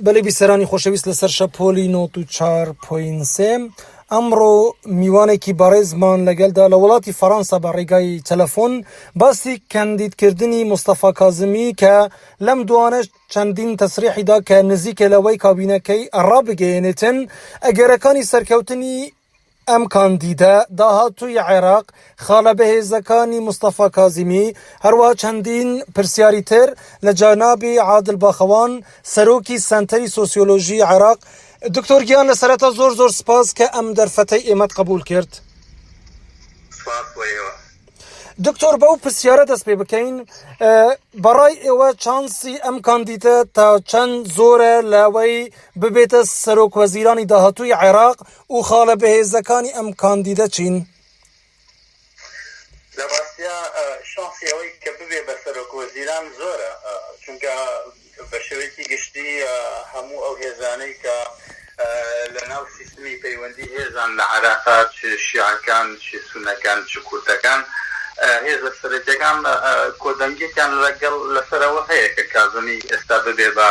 بەلی بیسەرانی خۆشەویست لەسەر شەپۆلی 94.3 ئەمڕۆ میوانێکی بەڕێزمان لەگەلدا لە وڵاتی فەڕەنسا بە ڕێگای تەلەفۆن باسی کاندیدکردنی مستەفا کازمی کە لەم دوانەش چەندین تەسریحی دا کە نزیکە لەوەی کابینەکەی ڕابگەیەنێتن ئەگەرەکانی سەرکەوتنی ئەم کاندیدە، داهاتووی عێراق، خاڵە بەهێزەکانی مستەفا کازمی، هەروەها چەندین پرسیاری تر لە جەنابی عادل باخەوان، سەرۆکی سەنتەری سۆسیۆلۆژی عێراق. دکتۆر گیان لە سەرەتا زۆر زۆر سپاس کە ئەم دەرفەتەی ئێمەت قبوڵ کرد. سپاس بۆ ئێوە. دکتۆر بەو پرسیارە دەست پێ بکەین بەڕای ئێوە چانسی ئەم کاندیدە تا چەند زۆرە لەوەی ببێتە سەرۆک وەزیرانی داهاتووی عێراق و خاڵە بەهێزەکانی ئەم کاندیدە چین؟ لە ڕاستیا شانسی ئەوەی کە ببێ بە سەرۆک وەزیران زۆرە چونکە بە شێوەیەکی گشتی هەموو ئەو هێزانەی کە لە ناو سیستمی پەیوەندی هێزان لە عێراقا چ شیعەکان چ سوننەکان چ کوردەکان هێزە سەرەکیەکان کۆدەنگیەکیان لەگەڵ لەسەر ئەوە هەیە کە کازمی ئێستا ببێ بە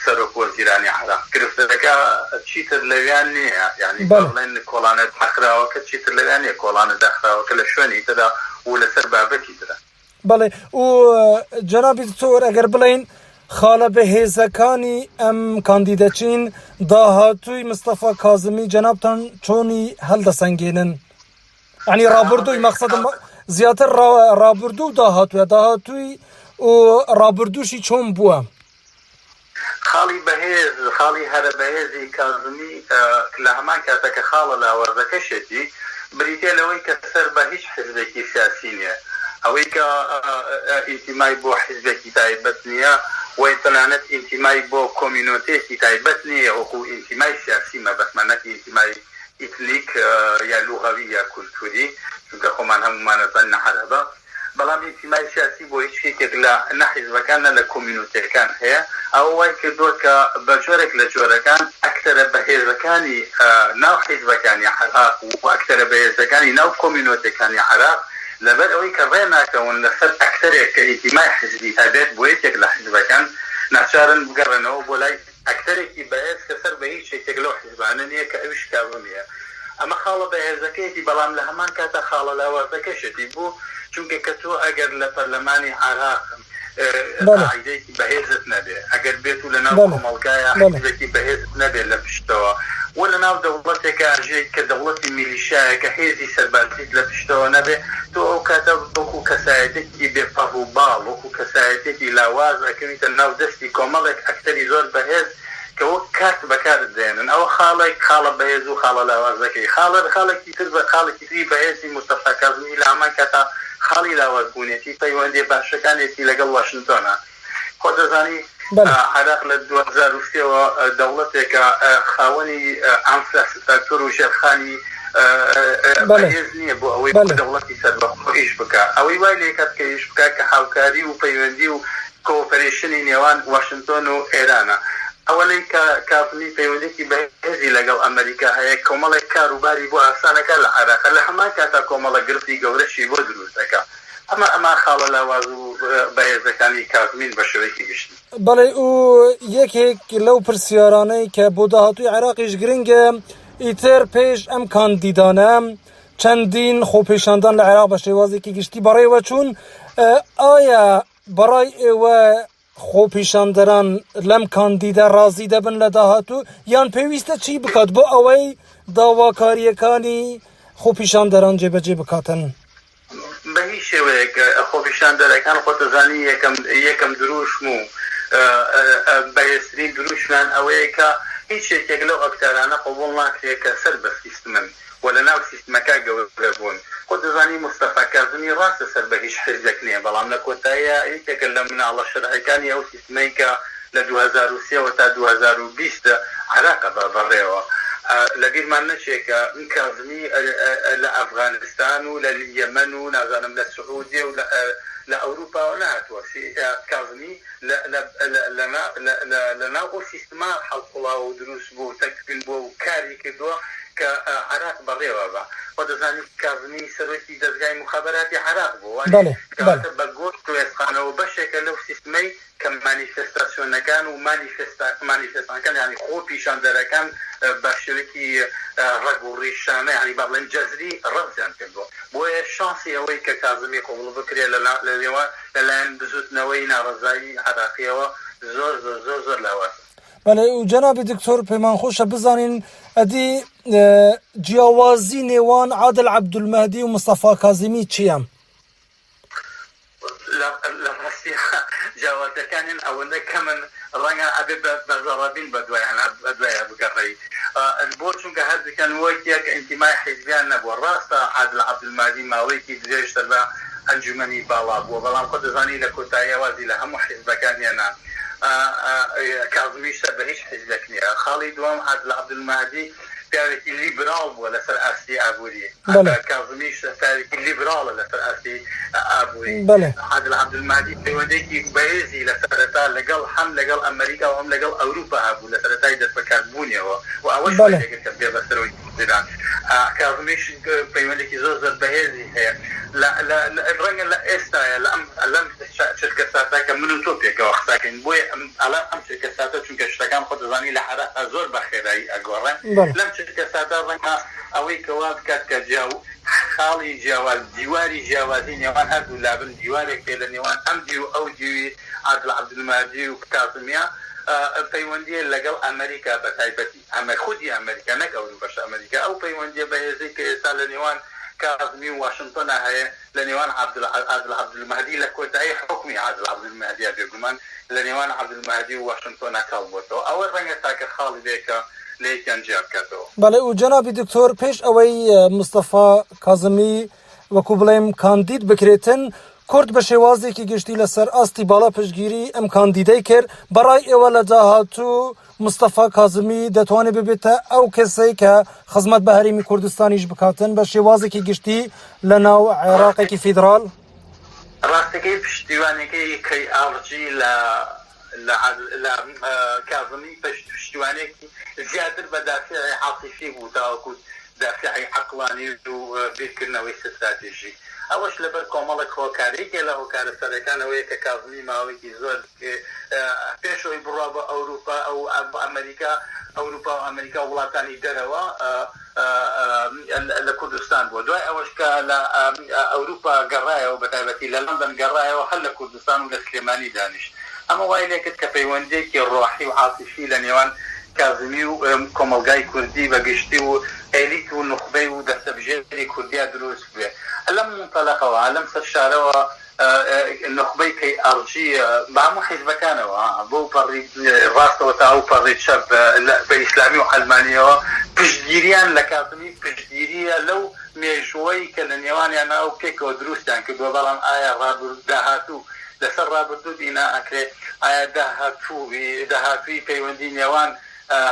سەرۆک وەزیرانی عێراق. گرفتەکە چیتر لەویا نییە یانی با بڵێن کۆڵانە داخراوەکە چیتر لەویا نییە کۆڵانە داخراوەکە لە شوێنی ترە و لەسەر بابەتی ترە. بەڵێ و جەنابی دکتۆر ئەگەر بڵێین خاڵە بەهێزەکانی ئەم کاندیدە چین داهاتووی مستەفا کازمی جەنابتان چۆنی هەڵدەسەنگێنن ینی ڕابردووی مەقسەدم زیاتر ڕابردوو و داهاتووە داهاتووی و ڕابردووشی چۆن بووە؟ خاڵی بەهێز، خاڵی هەرە بەهێزی کازمی لە هەمان کاتا کە خاڵە لاوازەکەشێتی، بریتیە لەوەی کە سەر بە هیچ حیزبێکی سیاسی نیە. ئەوەی کە ئینتیمای بۆ حیزبێکی تایبەت نیە و تەنانەت ئینتیمای بۆ کۆمیونۆتێکی تایبەت نیە وەکو ئینتیمای سیاسی مەبەستمە نەک ئینتیمای ئیتنیک یا لوغەوی یا کولتوری چونکە خۆمان هەموومان ئەزانین عەرەبە. بەڵام ئینتیمای سیاسی بۆ هیچ یەکێک لە نە حیزبەکان نە لە کۆمیونۆتیەکان هەیە، ئەوە وای کردووە کە بە جۆرێک لە جۆرەکان ئەکتەرە بەهێزەکانی ناو حیزبەکانی عێراق و ئەکتەرە بەهێزەکانی ناو کۆمیونۆتیەکانی عێراق لەبەر ئەوەی کە ڕێ ناکەون لەسەر ئەکتەرێک کە ئینتیمای حیزبی هەبێت بۆ یەکێک لە حیزبەکان ناچارن بگەڕێنەوە بۆ لای ئەکتەرێکی بەهێز کە سەر بە هیچ یەکێک لەو حیزبانە نییە کە ئەویش کازمییە. ئەمە خاڵە بەهێزەکەیەتی بەڵام لە هەمان کاتا خاڵە لاوازەکەشێتی. بۆ؟ چونکە کە تۆ ئەگەر لە پەرلەمانی عێراق قاعیدەیەکی بەهێزت نەبێ، ئەگەر بێت و لە ناو کۆمەڵگایا حیزبێکی بەهێزت نەبێ لە پشتەوە و لە ناو دەوڵەتێکا ئەژێیت کە دەوڵەتی میلیشیایە کە هێزی سەربازیت لە پشتەوە نەبێ، تۆ ئەو کاتە وەکوو کەسایەتێکی بێ پەڕ و باڵ، وەکوو کەسایەتێکی لاواز ئەکەویتە ناو دەستی کۆمەڵێک ئەکتەری زۆر بەهێز کە وەک کارت بەکارت دێنن. ئەوە خاڵێک، خاڵە بەهێز و خاڵە لاوازەکەی. خاڵە خاڵێکی تر بە خاڵێکی تری بەهێزی مستەفا کازمی لە هەمان کاتا خاڵی لاواز بوونێتی، پەیوەندییە باشەکانێتی لەگەڵ واشنتۆنە. خۆت دەزانی عێراق لە 2003 وە دەوڵەتێکە خاوەنی ئەنفراستراکتۆر و ژێرخانی بەهێز نییە بۆ ئەوەی وەک دەوڵەتی سەربەخۆ ئیش بکا. ئەوەی وای لێکات کە ئیش بکا کە هاوکاری و پەیوەندی و cooperation ی نێوان واشنتۆن و ئێرانە. ئەوەنەی کە کازمی پەیوەندیەکی بەهێزی لەگەڵ ئەمەریکا هەیە کۆمەڵێک کار و باری بۆ ئاسان ئەکا لە عێراق لە هەمان کاتا کۆمەڵە گرفتی گەورەشی بۆ دروست ئەکا. ئەمە ئەمە خاڵە لاواز و بەهێزەکانی کازمین بە شێوەیەکی گشتی. بەڵێ و یەکێک لەو پرسیارانەی کە بۆ داهاتووی عێراقیش گرنگە ئیتر پێش ئەم کاندیدانە چەندین خۆپیشاندان لە عێراق بە شێوازێکی گشتی بەڕێوە چوون ئایا بەڕای ئێوە خۆپیشاندەران لەم کاندیدە ڕازی دەبن لە داهاتوو یان پێویستە چی بکات بۆ ئەوەی داواکارییەکانی خۆپیشاندەران جێبەجێ بکاتن؟ بە هیچ شێوەیەک خۆپیشاندەرەکان خۆتەزانی یەکەم یەکەم دروشم و بەهێزترین دروشمیان ئەوەیە کە هیچ یەکێک لەو ئەکتەرانە قبوڵ ناکرێت کە سەر بە سیستمن و لە ناو سیستمەکە گەورە بوون. خۆت دەزانی مستەفا کازمی ڕاستە سەر بە هیچ حیزبێک نییە بەڵام لە کۆتاییا یەکێکە لە مناڵە شەرعیەکانی ئەو سیستمەی کە لە 2003 وە تا 2020 عێراق بە بەڕێوە. لە بیرمان نەچێ کە کازمی لە ئەفغانستان و لە یەمەن و نازانم لە سعودیە و لە ئەوروپاوە نەهاتووە. کازمی لە ناو ئەو سیستمە هەڵقوڵاوە و دروست بووە و تەکوین بووە و کاری کردووە. کە عێراق بەڕێوە با. خۆ دەزانی کازمی سەرۆکی دەزگای موخابەراتی عێراق بووە، وانیە؟ بەڵێ، بەڵێ. کەواتە بە گۆشت و ئێسقانەوە بەشێکە لەو سیستمەی کە مانیفێستاسیۆنەکان و مانیفێستا مانیفێستانەکان یانی خۆپیشاندەرەکان بە شێوەیەکی ڕەگ و ڕیشانە یانی با بڵێین جەزری ڕەفزیان کردووە. بۆیە شانسی ئەوەی کە کازمی قبوڵ بکرێ لە لە نێوان لە لایەن بزووتنەوەی ناڕەزایی عێراقییەوە زۆر زۆر زۆر زۆر لاوازە. بەڵێ و جەنابی دکتۆر پێمان خۆشە بزانین ئەدی جیاوازی نێوان عادل عەبدولمەهدی و مستەفا کازمی چییە؟ لە ڕاستیا جیاوازیەکانیان ئەوەندە کەمن ڕەنگە ئەبێ بە زەڕەبین بەدوایان بگەڕێی بۆ چونکە هەردووکیان وەک یەک ئینتیمای حیزبیان نەبووە ڕاستە عادل عەبدولمادی ماوەیەکی درێژ سەر بە ئەنجومەنی باڵا بووە بەڵام خۆت دەزانی لە کۆتاییا وازی لە هەموو حیزبەکان هێنا کازمیش سەر بە هیچ حیزبێک نییە خاڵی دووەم عادل عەبدولمەهدی پیاوێکی لیبراڵ بووە لەسەر ئاستی ئابووری، کازمیش پیاوێکی لیبراڵە لەسەر ئاستی ئابووری. عادل عەبدولمەهدی پەیوەندییەکی بەهێزی لە سەرەتا لەگەڵ هەم لەگەڵ ئەمەریکا و هەم لەگەڵ ئەوروپا هەبوو لە سەرەتای دەستبەکاربوونیەوە و ئەوەش وای لێکرد کە بێ بە سەرۆکی وەزیران. کازمیش پەیوەندییەکی زۆر زۆر بەهێزی هەیە لە لە ڕەنگە لە ئێستایا لە ئەم لەم چرکەساتە کە من و تۆ پێکەوە قسەکەین بۆیە ئەڵێم ئەم چرکەساتە چونکە شتەکان خۆت دەزانی لە عێراقا زۆر بە خێرایی ئەگۆڕێن لەم چرکەساتە ڕەنگە ئەوەی کە وا بکات کە جیا خاڵی جیاواز دیواری جیاوازی نێوان هەردوو لا بن دیوارێک بێ لە نێوان ئەم دیو و ئەو دیوی عادل عەبدولمەهدی و کازمیە پەیوەندیە لەگەڵ ئەمریکا بە تایبەتی ئەمە خودی ئەمریکا نەک ئەوروپەش ئەمریکا ئەو پەیوەندیە بەهێزەی کە ئێستا لە نێوان کازمی و واشنتۆنا هەیە لە نێوان عادل عەبدولمەهدی لە کۆتایی حوکمی عادل عەبدولمەهدیا بێگومان لە نێوان عەبدولمەهدی و واشنتۆنا کاڵ بۆتەوە ئەوە ڕەنگە تاکە خاڵی بێ کە لە یەکیان جیا بکاتەوە. بەڵێ و جەنابی دکتۆر پێش ئەوەی مستەفا کازمی وەکو بڵێم کاندید بکرێتن کورد بە شێوازێکی گشتی لەسەر ئاستی باڵا پشتگیری ئەم کاندیدەی کرد بەڕای ئێوە لە داهاتوو مستەفا کازمی دەتوانێت ببێتە ئەو کەسەی کە خزمەت بە هەرێمی کوردستانیش بکاتن بە شێوازێکی گشتی لە ناو عێراقێکی فیدرال؟ ڕاستەکەی پشتیوانەکەی کەی ئاڕ جی لە لە کازمی پشتیوانێکی زیاتر بە دافعی عاتیفی بوو تاوەکو دافعی عەقڵانی و بیرکردنەوەی ستراتیژی ئەوەش لەبەر کۆمەڵێک هۆکار یەکێ لە هۆکارە سەرەکان ئەوەیە کە کازمی ماوەیەکی زۆر پێش ئەوەی بڕوا بۆ ئەوروپا و ئەمریکا، ئەوروپا و ئەمریکا و وڵاتانی دەرەوە لە کوردستان بووە. دوای ئەوەش کە لە ئەوروپا گەڕایەوە، بە تایبەتی لە لەندەن گەڕایەوە، هەر لە کوردستان و لە سلێمانی دانیشت. ئەمە وای لێکرد کە پەیوەندییەکی ڕۆحی و عاتیفی لە نێوان کازمی و کۆمەڵگای کوردی بە گشتی و ئێلیت و نوخبەی و دەستەبژێری کوردیا دروست بێ. لەم مونتەلەقەوە، لەم سەرشارەوە نوخبەی کەی ئاڕ جی بە هەموو حیزبەکانەوە بەو پەڕی ڕاستەوە تا ئەو پەڕی چەپ بە ئیسلامی و عەلمانیەوە پشتگیریان لە کازمی پشتگیریە لەو مێژووەی کە لە نێوانیانا و پێکەوە دروستیان کردووە بەڵام ئایا ڕابرد داهاتوو لەسەر ڕابردوو بینا ئەکرێ ئایا داهاتووی داهاتووی پەیوەندی نێوان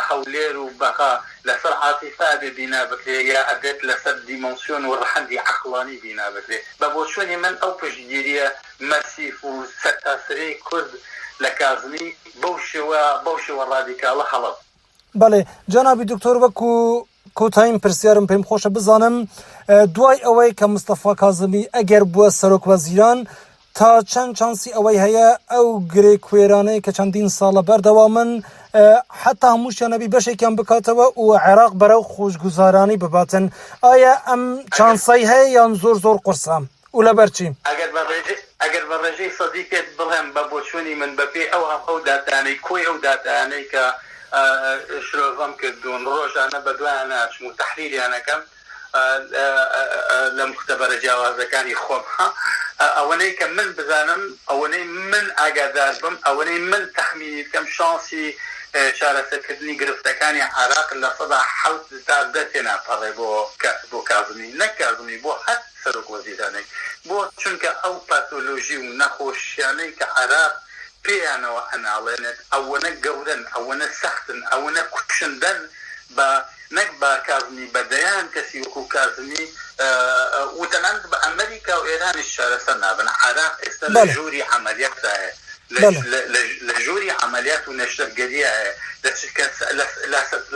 هەولێر و بەغا لەسەر عاتیفە ئەبێ بینا بکرێ یا ئەبێت لەسەر دیمەنسیۆن و ڕەهەندی عەقڵانی بینا بکرێ؟ بە بۆچوونی من ئەو پشتگیرییە مەسیف و سەرتاسەریەی کورد لە کازمی بەو شێوە بەو شێوە ڕادیکاڵە هەڵە بوو. بەڵێ جەنابی دکتۆر وەکو کۆتایین پرسیارم پێم خۆشە بزانم دوای ئەوەی کە مستەفا کازمی ئەگەر بووە سەرۆک وەزیران تا چەند چانسی ئەوەی هەیە ئەو گرێ کوێرانەی کە چەندین ساڵە بەردەوامن حتا هەمووشیان نەبی بەشێکیان بکاتەوە و عێراق بەرەو خۆشگوزارانی بباتن ئایا ئەم چانسەی هەیە یان زۆر زۆر قورسە و لەبەر چی؟ ئەگەر بە ڕێژەی ئەگەر بە ڕێژەی سەدی پێت بڵێم بە بۆچوونی من بە پێی ئەو ئەو داتایانەی کۆی ئەو داتایانەی کە شرۆڤەم کردوون ڕۆژانە بە دوایان ناچم و تەحلیلیان ئەکەم لە موختەبەرە جیاوازەکانی خۆم ئەوەنەی کە من بزانم ئەوەنەی من ئاگادار بم ئەوەنەی من تەخمینی بکەم شانسی چارەسەرکردنی گرفتەکانی عێراق 7% تا 10 تێناپەڕێ بۆ بۆ کازمی نەک کازمی بۆ هەر سەرۆک وەزیرانێک بۆ چونکە ئەو پاتۆلۆژی و نەخۆشیانەی کە عێراق پێیانەوە ئەناڵێنێت ئەوەنە گەورەن ئەوەنە سەختن ئەوەنە کوشندەن بە نەک بە کازمی بە دەیان کەسی وەکو کازمی و تەنانەت بە ئەمریکا و ئێرانیش چارەسەر نابن عێراق ئێستا لە ژووری عەمەلیاتدایە. لە ژووری عەمەلیات و نەشتەرگەریایە،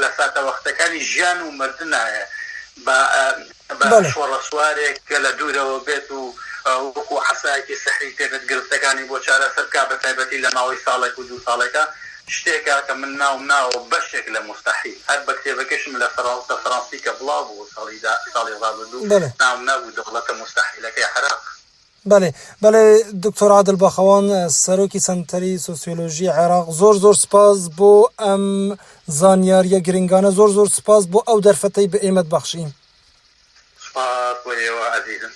لە ساتەوەختەکانی ژیان و مردنایە، بە شۆڕەسوارێک کە لە دوورەوە بێت و وەکو عەسایەکی سحری پێ بێت گرفتەکانی بۆ چارەسەر بکا، بە تایبەتی لە ماوەی ساڵێک و دوو ساڵێکا، شتێکە کە من ناوم ناوە بەشێک لە موستەحیل. هەر بە کتێبەکەشم لە فەرەنسی کە بڵاو بوو ساڵی ڕابردوو ناوم نابوو دەوڵەتە موستەحیلەکەی عێراق. بەێ بەێ دکتۆر عادل باخەوان سەرۆکی سەنتەری سۆسیۆلۆژی عێراق زۆر زۆر سپاس بۆ ئەم زانیاریە گرنگانە زۆر زۆر سپاس بۆ ئەو دەرفەتەی بە ئێمەت بەخشی. سپاس بۆ ئێوە ئەزیزم.